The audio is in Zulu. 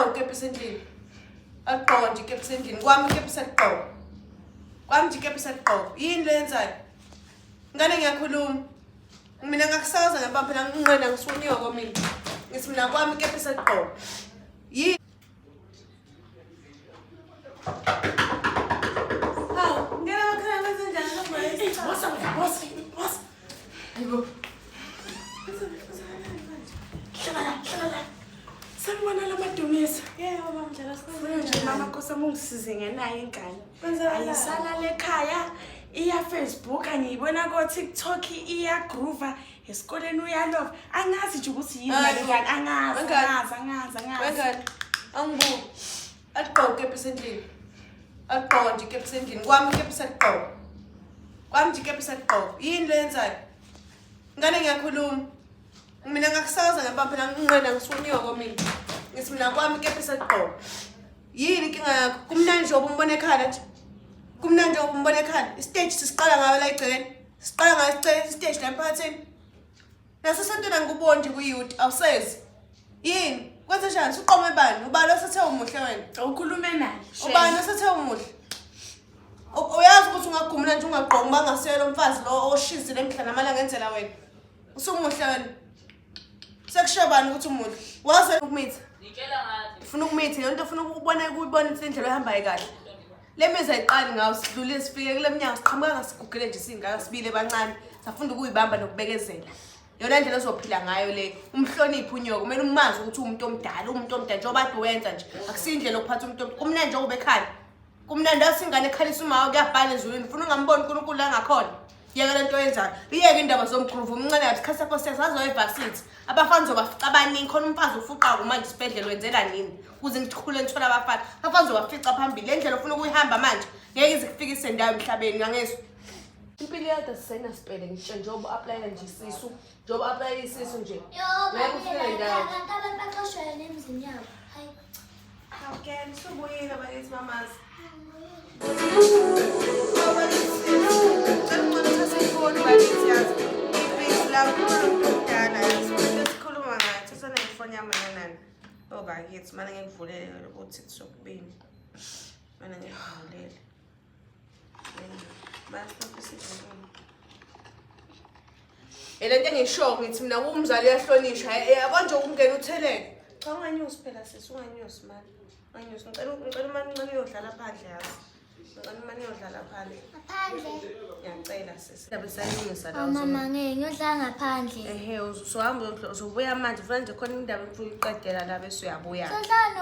Aligqoke ikepisi endlini. Aligqoke nje ikepisi endlini. Kwami ikepisi aligqoke. Kwami nje ikepisi aligqoke. Yini le yenzayo? Ngane ngiyakhuluma. Mina ngakusakaza ngempama phela nginqena ngisunyoko mina. Ngithi mina kwami ikepisi aligqoke. Yini? Hawu, ngena emakhaya kwenze njani lokho? Bosa wena, bosa, bosa. Hayibo. Hlala la, hlala la. Sanibona la madumisa. Yebo, mama Ndlela, Funa nje mama Nkosi yami ungisize ngenayo ingane. Kwenzakalani? Ayisalala ekhaya, iya Facebook angiyibona ko TikTok iya groove esikoleni uyalova. Angazi nje ukuthi yini Hayi ngale bo. ngane, angazi, Wengane. angazi, angazi, angazi. Wengane, angibuki. Aligqoke ikepisi endlini. Aligqoke nje ikepisi endlini. Kwami ikepisi aligqoke. Kwami nje ikepisi aligqoke. Yini le yenzayo? Ngane ngiyakhuluma. Mina ngakusakaza ngempama phela nginqena ngisunyoko mina. Ngithi mina kwami ikepisi aligqoke. Yini inkinga yakho? Kumnandi nje ubumbona ekhala nje. Kumnandi nje ubumbona ekhala. Istage sisiqala ngayo la egcekeni. Siqala ngayo istage la emphakathini. Nasesontweni angikuboni nje kwi-youth awusezi. Yini? Kwenze njani? Usuqome bani? Ubani osethe umuhle wena? Ukhulume naye. Ubani osethe umuhle? Uyazi ukuthi ungagumula nje ungagqoki uma ngasiyela umfazi lo oshizile emhla namalanga enzela wena. Usumuhle wena. Sekusho bani ukuthi umuhle? Waze ukumitha. Ufuna ukumitha yonke ufuna ukubona ukubona ukuthi indlela ohambayo kahle. Le mizi ayiqali ngawo sidlulile sifike kule minyaka siqhamuka ngasigugile nje singaka sibile bancane safunda ukuyibamba nokubekezela. Yona ndlela ozophila ngayo le umhloniphe unyoko kumele umazi ukuthi uwumuntu omdala uwumuntu omdala njengoba kade wenza nje akusiyo indlela yokuphatha umuntu omdala kumnandi njengoba ekhala kumnandi asingane ekhalisa umawa kuyabhala ezulwini ufuna ungamboni uNkulunkulu la ngakhona yeke lento oyenzayo iyeke indaba zomgroove umncane kabi isikhathi sakho siyasazoya evasithi abafana uzobafica abaningi khona umfazi ufuqa kumanje isibhedlela wenzela nini ukuze ngikhule ngithola abafana abafana uzobafica phambili le ndlela ofuna ukuyihamba manje ngeke ize kufikise ndawo emhlabeni ngangezwa impilo yodwa sisenasipele ngisho njengoba u-aplayela nje isisu njengoba u-aplayela isisu nje ngeke ufike ndawo Kanti abantu baxoshwa yena emzini yabo. Hayi. Okay, usubuyile bakithi mamazi. Bakithi mana ngikuvulele ukuthi sokubini. Mana ngikuvulele. Le nto engisho ngithi mina umzali uyahlonishwa yabo nje ukungena utheleke. Cha unganyusi phela sisi unganyusi mani. Unganyusi ngicela ngicela umane uncane uyodlala phandle yazi. Ngicela umane uyodlala phandle. Ngaphandle. Ngiyacela sisi. Ndabe sayilungisa la. Oh mama ngeke ngiyodlala ngaphandle. Ehe uzohamba uzobuya manje ufuna nje khona indaba engifuna ukuyiqedela la bese uyabuya. Sodlala.